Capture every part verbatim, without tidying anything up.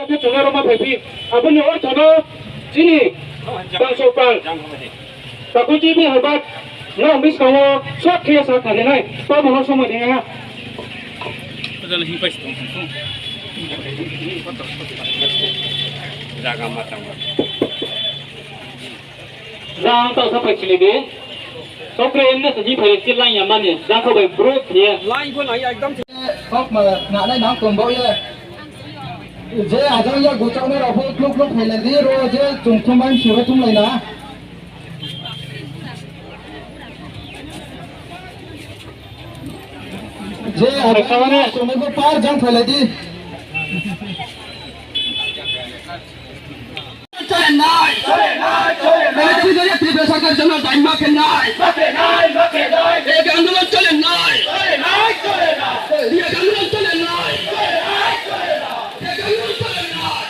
Khe chungnai rao ma phaiphi, abo ni ortho no chini bangso pal, takhu G B Herbert, nrao buskang wo short khe sa khnari nai, tamo no somoi ri ha. Jang tau sa pai chili di. Sokre emne sa hi phai si line ya mani. Jang kho bai bro thiye. Line pho nai ekdom. Kok ma na nai nang kom bo ye. Je ajang ya guchak na rao pho kluk kluk phai lai di ro je chung thum bai si ro thum lai na. Je ajang ya chung pho par jang phai lai di. চলে নাই। চলে নাই, চলে নাই। ত্রিপুরা সরকার জন্য দাবি মাফে নাই। মাফে নাই, মাফে নাই। এক আন্দোলন চলে নাই। চলে নাই, চলে নাই। এক আন্দোলন চলে নাই। চলে নাই, চলে নাই। এক আন্দোলন চলে নাই। চলে নাই, চলে নাই।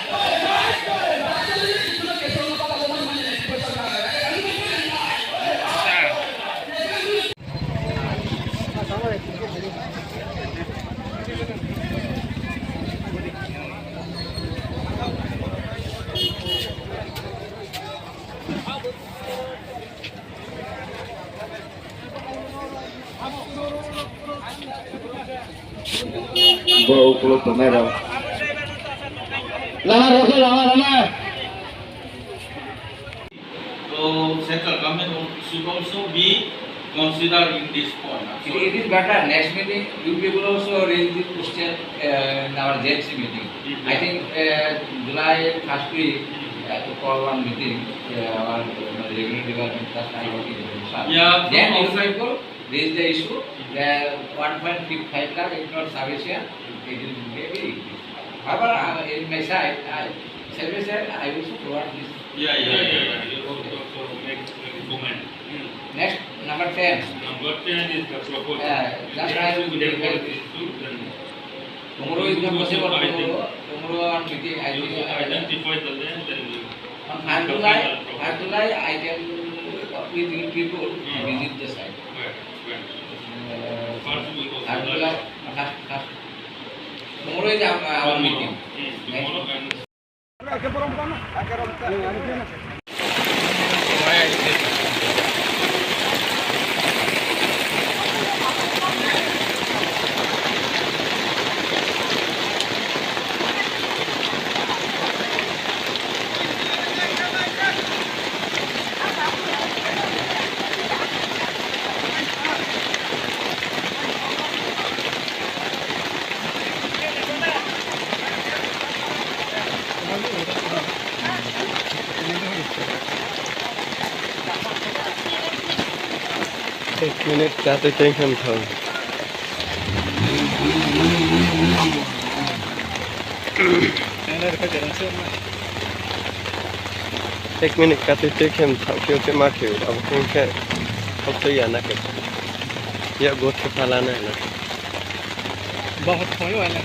Bo ukuluk tongnai rao. Lama rao khe lama, lama. So central government should also be considered in this point. It, it is better. Next meeting, you people also raise this question, uh, in our J F C meeting. I think, uh, July first week, uh, to call one meeting, uh, our, uh, revenue department plus I T department. Yeah, then you people raise the issue, the one point five lakh is not sufficient, it is very, however, uh, in my side, I, service side, I wish to provide this. Yeah, yeah, yeah, yeah. You also, also make, make a comment. Next, number ten. Number ten is the proposal. Uh, just I will take all this issue, then tomorrow is the possible, tomorrow, tomorrow one meeting, I think, identify the land, then we identify the proposal. On first July, first July, I can, with you people, visit the site. When? When? Uh, first week of July. First July, first, first. Tomorrow is our, our meeting. Hmm, tomorrow and Ek minute, kati tengkhan thang. Ek minute, kati tengkhan thang, khe khe ma khe, abo khe khe, khe ya na khe. Ya go khe phala na na. Bahut khoyo na.